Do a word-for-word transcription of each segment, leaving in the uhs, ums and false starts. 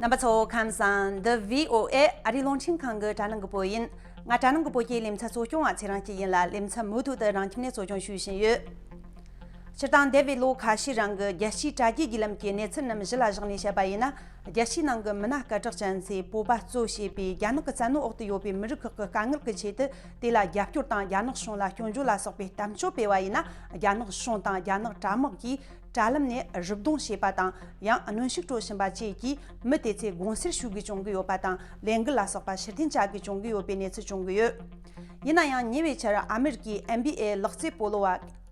རྣམ་པ་ཚོ་ཁམས་བཟང་། འདི་བྷི་ཨོ་ཨེ་ཨ་རིའི་རླུང་འཕྲིན་ཁང་གི་དྲ་ནང་གི་བོད་ཡིན། ང་དྲ་ནང་གི་བོད་ཀྱི་ལེ་ཚན་གཙོ་སྐྱོང་བ་ཚེ་རིང་སྐྱིད་ཡིན་ལ། ལེ་ཚན་མུ་མཐུད་དུ་རང་ཁྱིམ་ནས་གཙོ་སྐྱོང་ཞུས་བཞིན་ཡོད། སྤྱིར་བཏང་འདས་པའི་ལོ་ཁ་ཤས་རིང་གི་རྒྱལ་སྤྱིའི་དྲ་རྒྱའི་བརྒྱུད་ལམ་གྱི་གནས་ཚུལ་རྣམས་གཞི་ལ་བཞག་ནས་བཤད་པ་ཡིན་ན། རྒྱལ་སྤྱིའི་ནང་གི་མི་སྣ་སྐད་གྲགས་ཅན་ཚོས་བོད་པ་གཙོ་བྱས་པའི་རྒྱ་ནག་གི་བཙན་གནོན་འོག་ཏུ་ཡོད་པའི་མི་རིགས་ཁག་གི་དཀའ་ངལ་གྱི་ཆེད་དུ། དེ་ལ་རྒྱབ་སྐྱོར་དང་རྒྱ་ནག་གཞུང་ལ་སྐྱོན་བརྗོད་ལ་སོགས་པའི་གཏམ་བརྗོད་སྤེལ་བ་ཡིན་ན། རྒྱ་ནག་གཞུང་དང་རྒྱ་ནག་དྲ་དམག་གིས་དྲ་ལམ་ནས་རུབ་རྡུང་བྱས་པ་དང་། ཡང་གནོན་ཤུགས་སྤྲོད་བཞིན་པ་བཅས་ཀྱིས་མི་དེ་ཚོས་དགོངས་སེལ་ཞུ་དགོས་བྱུང་གི་ཡོད་པ་དང་། ལས་འགུལ་ལ་སོགས་པ་ཕྱིར་འཐེན་བྱ་དགོས་བྱུང་གི་ཡོད་པའི་གནས་ཚུལ་བྱུང་གི་ཡོད། ཡིན་ན་ཡང་ཉེ་བའི་ཆར་ཨ་མེ་རི་ཀའི་ཨེན་བྷི་ཨེ་ལག་རྩེད་སྤོ་ལོ་བ་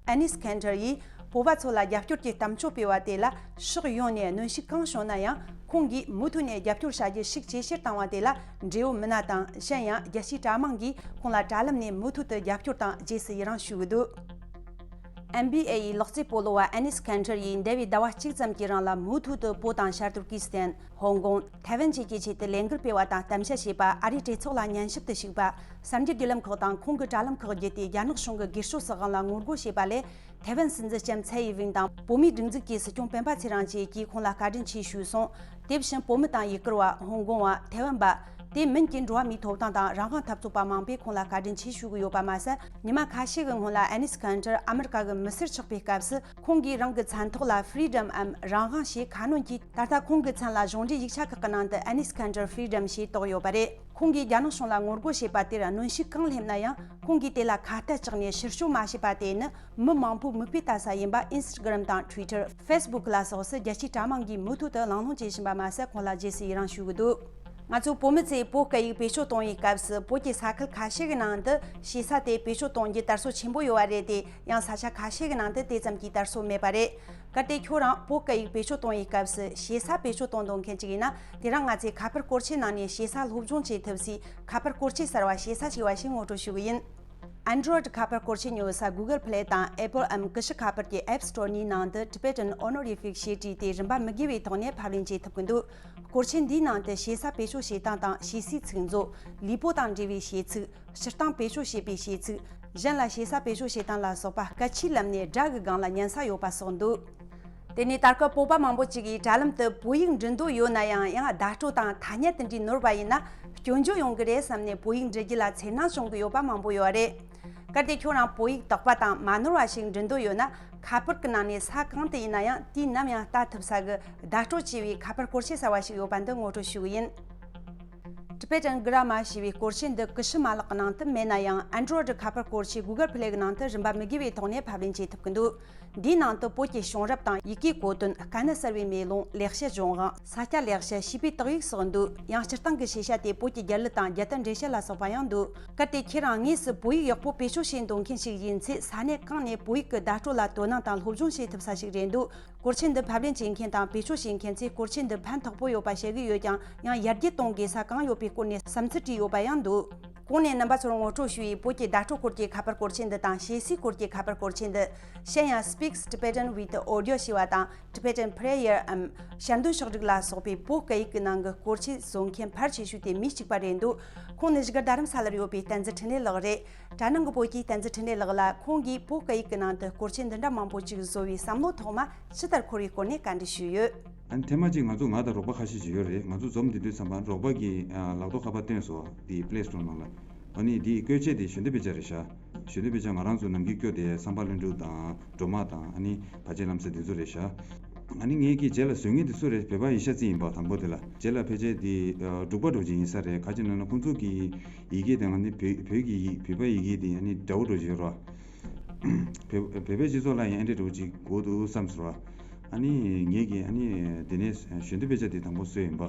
ཨེ་ནིས་ཁན་ཐར་ཡིས་བོད་པ་ཚོ་ལ་རྒྱབ་སྐྱོར་གྱི་གཏམ་བརྗོད་སྤེལ་བ་དེ་ལ་ཕྱོགས་ཡོངས་ནས་གནོན་ཤུགས་གང་བྱུང་ན་ཡང་། ཁོང་གིས་མུ་མཐུད་ནས་རྒྱབ་སྐྱོར་བྱ་རྒྱུ་ཞིག་ཇེ་ཆེར་བཏང་བ་དེ་ལ། འབྲེལ་ཡོད་མི་སྣ་དང་། གཞན་ཡང་རྒྱལ་སྤྱིའི་དྲ་དམངས་ཀྱིས་ཁོང་ལ་དྲ་ལམ་ནས་མུ་མཐུད་དུ་རྒྱབ་སྐྱོར་དང་རྗེས་སུ་ཡི་རང་ཞུ་གི་འདུག་ཨེན་བྷི་ཨེ་ཡི་ལག་རྩེད་སྤོ་ལོ་བ་ཨེ་ནིས་ཁན་ཐར་ཡིས་འདས་པའི་ཟླ་བ་གཅིག་ཙམ་གྱི་རིང་ལ་མུ་མཐུད་དུ་བོད་དང་ཤར་ཏུར་ཀི་སི་ཐན། ཧོང་ཀོང་། ཐའེ་ཝན་བཅས་ཀྱི་ཆེད་དུ་ལས་འགུལ་སྤེལ་བ་དང་གཏམ་བཤད་བྱས་པ། ཨ་རིའི་གྲོས་ཚོགས་ལ་ཉན་ཞིབ་ཏུ་ཞུགས་པ། གསར་འགྱུར་བརྒྱུད་ལམ་ཁག་དང་ཁོང་གི་དྲ་ལམ་ཁག་བརྒྱུད་དེ་རྒྱ་ནག་གཞུང་གི་སྒེར་གཅོད་སྲིད་དབང་ལ་ངོ་རྒོལ་བྱས་པ་ལས། ཐའེ་ཝན་སྲིད་འཛིན་ལྕམ་ཚའེ་ཡི་ཝེན་དང་། བོད་མིའི་སྒྲིག་འཛུགས་ཀྱི་སྲིད་སྐྱོང་སྤེན་པ་ཚེ་རིང་བཅས་ཀྱིས་ཁོང་ལ་བཀའ་དྲིན་ཆེ་ཞུས་སོང་། དེ་བཞིན་བོད་མི་དང་ཡུ་གུར་བ། ཧོང་ཀོང་བ། ཐའེ་ཝན་པ། དེ་མིན་གྱི་འགྲོ་བ་མིའི་ཐོབ་ཐང་དང་རང་དབང་འཐབ་རྩོད་པ་མང་པོས་ཁོང་ལ་བཀའ་དྲིན་ཆེ་ཞུ་གི་ཡོད་པ་མ་ཟད། ཉི་མ་ཁ་ཤས་ཀྱི་སྔོན་ལ་ཨེ་ནིས་ཁན་ཐར་ཨ་མེ་རི་ཀ་གི་མི་སེར་ཆགས་པའི་སྐབས་སུ། ཁོང་གིས་རང་གི་མཚན་ཐོག་ལ་Freedom འམ་རང་དབང་ཞེས་ཁ་སྣོན་གྱིས། ད་ལྟ་ཁོང་གི་མཚན་ལ་གཞུང་འབྲེལ་ཡིག་ཆ་ཁག་གི་ནང་དུ་ཨེ་ནིས་ཁན་ཐར་Freedom ཞེས་བཏགས་ཡོད་པ་རེད། ཁོང་གིས་རྒྱ་ནག་གཞུང་ལ་ངོ་རྒོལ་བྱས་པ་དེར་གནོན་ཤུགས་གང་སླེབས་ན་ཡང་། ཁོང་གིས་དེ་ལ་ཁ་གཏད་བཅག་ནས་ཕྱིར་བཤོལ་མ་བྱས་པ་དེ་ནི། མི་མང་པོས་མིག་དཔེ་ལྟ་ས་ཡིན་པ། Instagram དང་Twitter། Facebook ལ་སོགས་སུ་རྒྱལ་སྤྱིའི་དྲ་དམངས་ཀྱིས་མུ་མཐུད་དུ་གླེང་སློང་བྱེད་བཞིན་པ་མ་ཟད། ཁོང་ལ་རྗེས་སུ་ཡི་རང་ཞུ་གི་འདུག་ང་ཚོ་བོད་མི་ཚོས་བོད་སྐད་ཡིག་བེད་སྤྱོད་གཏོང་བའི་སྐབས་སུ། བོད་ཀྱི་ས་ཁུལ་ཁ་ཤས་ཀྱི་ནང་དུ་ཞེ་ས་དེ་བེད་སྤྱོད་གཏོང་རྒྱུ་དར་སྲོལ་ཆེན་པོ་ཡོད་པ་རེད་དེ། ཡང་ས་ཆ་ཁ་ཤས་ཀྱི་ནང་དུ་དེ་ཙམ་གྱི་དར་སྲོལ་མེད་པ་རེད། གལ་ཏེ་ཁྱོད་རང་བོད་སྐད་ཡིག་བེད་སྤྱོད་གཏོང་བའི་སྐབས་སུ་ཞེ་ས་བེད་སྤྱོད་གཏོང་འདོད་མཁན་ཅིག་ཡིན་ན། དེ་རིང་ང་ཚོས་ཁ་པར་སྐོར་ཆས་ནང་ནས་ཞེ་ས་སློབ་སྦྱོང་བྱེད་ཐུབ་སའི་ཁ་པར་སྐོར་ཆས་གསར་བ་ཞེ་ས་ཞེས་པ་ཞིག་ངོ་སྤྲོད་ཞུ་གི་ཡིན། Android ཁ་པར་སྐོར་ཆས་ཉོ་ས་Google Play དང་Apple འམ་ཀུ་ཤུ་ཁ་པར་གྱི་App Store གཉིས་ནང་དུ་Tibetan Honorific ཞེས་བྲིས་ཏེ་རིན་པ་མི་དགོས་པའི་ཐོག་ནས་ཕབ་ལེན་བྱེད་ཐུབ་ཀྱི་འདུག་སྐོར་ཆས་འདིའི་ནང་དུ་ཞེ་ས་བེད་སྤྱོད་བྱེད་སྟངས་དང་ཞེ་སའི་ཚིག་མཛོད། ལུས་པོ་དང་འབྲེལ་བའི་བྱེད་ཚིག་སྤྱིར་བཏང་བེད་སྤྱོད་བྱེད་པའི་བྱེད་ཚིག་གཞན་ལ་ཞེ་ས་བེད་སྤྱོད་བྱེད་སྟངས་ལ་སོགས་པ་སྐད་ཆའི་ལམ་ནས་སྒྲ་གི་སྒང་ལ་ཉན་ས་ཡོད་པ་སོགས་འདུག་དེ་ནས་ད་སྐབས་བོད་པ་མང་པོ་ཅིག་གིས་དྲ་ལམ་དུ་བོད་ཡིག་འབྲི་འདོད་ཡོད་ན་ཡང་། ཡང་བརྡ་སྤྲོད་དང་ཐ་སྙད་དེ་འདྲའི་ནོར་བ་ཡིན་ན་སྐྱོན་བརྗོད་ཡོང་གི་རེད་བསམ་ནས་བོད་ཡིག་འབྲི་རྒྱུ་ལ་འཚེར་སྣང་བྱུང་གི་ཡོད་པ་མང་པོ་ཡོད་རེད། གལ་ཏེ་ཁྱོད་རང་བོད་ཡིག་དག་པ་དང་མ་ནོར་བ་ཞིག་འབྲི་འདོད་ཡོད་ན། ཁ་པར་གྱི་ནང་ནས་ས་གང་དུ་ཡིན་ན་ཡང་དུས་ནམ་ཡང་ལྟ་ཐུབ་ས་གི་བརྡ་སྤྲོད་ཅེས་པའི་ཁ་པར་སྐོར་ཆས་གསར་བ་ཞིག་ཡོད་པ་འདི་ངོ་སྤྲོད་ཞུ་གི་ཡིན། Tibetan Grammar ཞེས་པའི་སྐོར་ཆས་འདི་ཀུ་ཤུ་མ་ལག་གི་ནང་དུ་མེད་ན་ཡང་། Android ཁ་པར་སྐོར་ཆས་Google Play གི་ནང་དུ་རིན་པ་མི་དགོས་པའི་ཐོག་ནས་ཕབ་ལེན་བྱེད་ཐུབ་ཀྱི་འདུག་འདིའི་ནང་དུ་བོད་ཀྱི་བྱུང་རབས་དང་། ཡི་གེའི་གོ་དོན། དཀའ་གནད་གསར་བའི་མེ་ལོང་། ལེགས་བཤད་ལྗོན་དབང་། ས་སྐྱ་ལེགས་བཤད། བྱིས་པའི་དག་ཡིག་སོགས་འདུག་ཡང་སྤྱིར་བཏང་གི་ཤེས་བྱ་དེ་བོད་ཀྱི་རྒྱལ་གླུ་དང་རྒྱལ་དར་འགྲེལ་བཤད་ལ་སོགས་པ་ཡང་འདུག་གལ་ཏེ་ཁྱེད་རང་དངོས་སུ་བོད་ཡིག་ཡག་པོ་བེད་སྤྱོད་བྱེད་འདོད་མཁན་ཞིག་ཡིན་ཚེ། ས་གནས་གང་ནས་བོད་ཡིག་གི་བརྡ་སྤྲོད་ལ་དོ་སྣང་དང་སློབ་སྦྱོང་བྱེད་ཐུབ་ས་ཞིག་རེད་འདུག་སྐོར་ཆས་འདི་ཕབ་ལེན་བྱེད་མཁན་དང་བེད་སྤྱོད་བྱེད་མཁན་ཚོས་སྐོར་ཆས་འདི་ཕན་ཐོགས་པོ་ཡོད་པ་བཤད་ཀྱི་ཡོད་ཀྱང་། ཡང་ཡར་རྒྱས་གཏོང་དགོས་ས་གང་ཡོད་པའི་སྐོར་ནས་བསམ་ཚུལ་བྲིས་ཡོད་པ་ཡང་འདུག་གོང་ནས་རྣམ་པ་ཚོར་ངོ་སྤྲོད་ཞུ་ཡི། བོད་ཀྱི་བརྡ་སྤྲོད་སྐོར་གྱི་ཁ་པར་སྐོར་ཆས་འདི་དང་། ཞེ་སའི་སྐོར་གྱི་ཁ་པར་སྐོར་ཆས་འདི། གཞན་ཡང་Speaks Tibetan with Audio ཞེས་པ་དང་། Tibetan Prayer འམ་ཞལ་འདོན་ཕྱག་བྲིས་ལ་སོགས་པའི་བོད་སྐད་ཡིག་གི་ནང་གི་སྐོར་ཆས་བཟོ་མཁན་ཕལ་ཆེ་ཤོས་དེ་མི་གཅིག་པ་རེད་འདུག་ཁོང་ནི་བཞུགས་སྒར་རྡ་རམ་ས་ལར་ཡོད་པའི་བསྟན་འཛིན་འཕྲིན་ལས་ལགས་རེད། དྲ་ནང་གི་བོད་ཀྱི་བསྟན་འཛིན་འཕྲིན་ལས་ལགས་ལ་ཁོང་གིས་བོད་སྐད་ཡིག་གི་ནང་དུ་སྐོར་ཆས་འདི་འདྲ་མང་པོ་ཅིག་བཟོ་བའི་བསམ་བློ་ཐོག་མ་ཇི་ལྟར་འཁོར་བའི་སྐོར་ནས་བཀའ་འདྲི་ཞུས་ཡོད། ཨ་ནི་ཐེངས་མ་གཅིག་ང་ཚོ་ང་དང་རོགས་པ་ཁ་ཤས་ཅིག་ཡོད་རེད། ང་ཚོ་འཛོམས་དེ་དུས་ཙམ་པ་རོགས་པ་གིས་ཨ་ལག་ཐོག་ཁ་པར་བཏོན་སོང་། དེ་Play Store ནང་ལ། ཨ་ནི་དེའི་བཀོལ་ཆས་དེ་གཞོན་དུ་དཔེ་ཆ་རེད་ཤག་གཞོན་དུ་དཔེ་ཆ་ང་རང་ཚོ་ནམ་རྒྱུན་སྐྱོ་དེ་བསམ་པ་ལྷུན་གྲུབ་དང་སྒྲོལ་མ་དང་། ཨ་ནི་བར་ཆད་ལམ་སེལ་དེ་ཚོ་རེད་ཤག་ཨ་ནི་ངས་ཀྱིས་རྗེས་ལ་བཟོ་མཁན་དེ་སུ་རེད། བོད་པ་ཡེ་ཤ་ཙི་ཡིན་པ་དང་པོ་དེ་ལ། རྗེས་ལ་ཕལ་ཆེར་དེ་ཨ་འབྲུག་པ་འདྲ་བོ་ཅིག་ཡིན་ས་རེད། ག་ཅི་ན་ན་ཁོང་ཚོ་གི་ཡི་གེ་དེ་ང་ནི་བོད་བོད་ཀྱི་ཡིག་བོད་པ་ཡི་གེ་དེ་ཨ་ནི་འདྲ་བོ་འདྲ་བོ་ཅིག་ཡོད་རེད། བོད་བོད་པའི་སྤྱི་ཚོགས་ལ་ཡང་ཨེ་འདྲ་འདྲ་བོ་ཅིག་དགོས་འདུག་བསམ་སོང་བ། ཨ་ནི་ངས་ཀྱིས་ཨ་ནི་དེ་ནས་གཞོན་དུ་དཔེ་ཆ་དེ་དང་པོ་བཟོས་ཡིན་པ།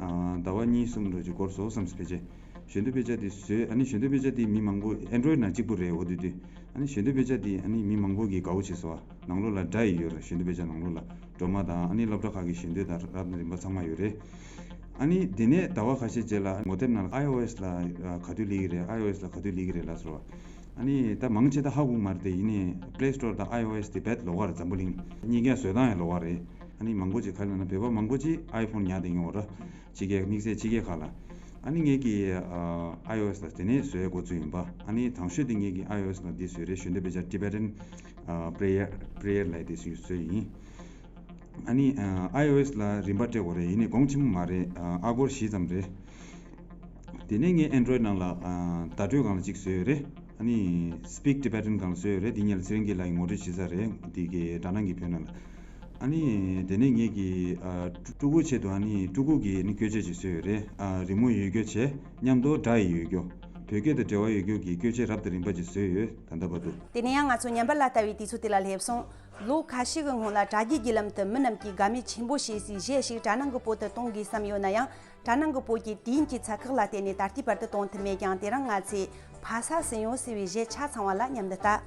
ཨ་ཟླ་བ་གཉིས་གསུམ་འདྲ་བོ་ཅིག་འགོར་སོང་བསམ་སོང་། ཕལ་ཆེར་གཞོན་དུ་དཔེ་ཆ་དེ་བཟོས། ཨ་ནི་གཞོན་དུ་དཔེ་ཆ་དེ་མི་མང་པོ་Android ནང་གཅིག་པུ་རེད། འོ་དེ་དུས་ཨ་ནི་གཞོན་དུ་དཔེ་ཆ་དེ་ཨ་ནི་མི་མང་པོ་གིས་དགའ་བོ་བྱས་སོང་བ། ནང་ལོགས་ལ་སྒྲ་ཡི་ཡོད་རེད། གཞོན་དུ་དཔེ་ཆ་ནང་ལོགས་ལ་སྒྲོལ་མ་དང་། ཨ་ནི་སློབ་གྲྭ་ཁག་གི་གཞོན་དུ་དང་རབ་དང་རིམ་པ་ཚང་མ་ཡོད་རེད། ཨ་ནི་དེ་ནས་ཟླ་བ་ཁ་ཤས་རྗེས་ལ་ངོ་དེབ་ནང་ལ་iOS ལ་ག་དུས་སླེབས་ཀྱི་རེད། iOS ལ་ག་དུས་སླེབས་ཀྱི་རེད་ལབ་སོང་བ། ཨ་ནི་ད་མང་ཆེ་ད་ཧ་གོ་གི་མ་རེད་དེ། ཡིན་ནའི་Play Store དང་iOS དེ་རྦད་ལོགས་ཀ་རེད། འཛམ་བུ་གླིང་གཉིས་ཀའི་བཟོ་སྟངས་ཡང་ལོགས་ཀ་རེད། ཨ་ནི་མང་པོ་ཅིག་ག་རེ་ལབ་ན་བོད་པ་མང་པོ་ཅིག་iPhone ཉར་བསྡད་མཁན་ཡོད་རེད། ཕྱི་རྒྱལ་དམིགས་བསལ་ཕྱི་རྒྱལ་ཁག་ལ། ཨ་ནི་ངས་ཀྱིས་ཨ་iOS ལ་དེ་ནས་བཟོ་ཡ་འགོ་བཙུགས་ཡིན་པ། ཨ་ནི་དང་ཤོས་དེ་ངས་ཀྱིས་iOS ལ་འདི་བཟོས་རེད། གཞོན་དུ་དཔེ་ཆ་Tibetan ཨ་Prayer Prayer ལབ་དེ་བཟོས་ཡིན། ཨ་ནི་ཨ་iOS་ལ་རིམ་པ་སྤྲད་དགོས་རེད། ཡིན་ནའི་གོང་ཆེན་པོ་མ་རེད། ཨ་ཨ་སྒོར་བཞི་ཙམ་རེད། དེ་ནས་ངས་Android་ནང་ལ་ཨ་བརྡ་སྤྲོད་སྒང་ལ་གཅིག་བཟོས་ཡོད་རེད། ཨ་ནི་Speak Tibetan་སྒང་ལ་བཟོས་ཡོད་རེད། འདི་ཉིད་ལ་ཚེ་རིང་སྐྱིད་ལགས་ཀྱིས་ངོ་སྤྲོད་བྱེད་ས་རེད། འདི་གི་སྦྲ་ནག་གི་བོད་ནང་ལ། ཨ་ནི་དེ་ནས་ངེད་ཀྱིས་ཨ་ཕྲུ་གུའི་ཆེད་དུ་ཨ་ནི་ཕྲུ་གུ་གི་ཨ་ནི་བཀོལ་སྤྱོད་ཅིག་བཟོས་ཡོད་རེད། ཨ་རི་མོ་ཡོད་རྒྱུ་བྱས། མཉམ་དུ་སྒྲ་ཡི་ཡོད་རྒྱུ། བོད་སྐད་དང་འབྲེལ་བ་ཡོད་རྒྱུ་གི་བཀོལ་སྤྱོད་རབ་དང་རིམ་པ་ཅིག་བཟོས་ཡོད། ད་ལྟ་བར་དུ། དེ་ནས་ཡང་ང་ཚོ་ཉམས་པ་ལ་ལྟ་བའི་དུས་ཚོད་དེ་ལ་སླེབས་སོང་། ལོ་ཁ་ཤས་ཀྱི་སྔོན་ལ་དྲ་རྒྱའི་བརྒྱུད་ལམ་དུ་མི་རྣམས་ཀྱིས་དགའ་མོས་ཆེན་པོ་བྱེད་སའི་གཞས་ཤིག་དྲ་ནང་གི་བོད་དུ་གཏོང་དགོས་བསམ་ཡོད་ན་ཡང་། དྲ་ནང་གི་བོད་ཀྱི་དུས་ཡུན་གྱི་ཚད་བཀག་ལ་བརྟེན་ནས་ད་ལྟའི་བར་དུ་གཏོང་ཐུབ་མེད་ཀྱང་། དེ་རིང་ང་ཚོས་ཕ་ས་ཟིན་ཡོད་ཟེར་བའི་གཞས་ཆ་ཚང་བ་ལ་མཉམ་དུ་ལྟ།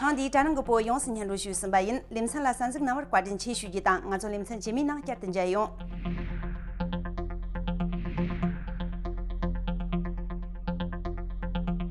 ཐེངས་འདིའི་དྲ་ནང་གི་བོད་ཡོངས་སུ་སྙན་སྒྲོན་ཞུས་ཟིན་པ་ཡིན། ལེ་ཚན་ལ་གསན་གཟིགས་གནང་བར་བཀའ་དྲིན་ཆེ་ཞུ་རྒྱུ་དང་། ང་ཚོ་ལེ་ཚན་རྗེས་མའི་ནང་བསྐྱར་དུ་མཇལ་ཡོང་།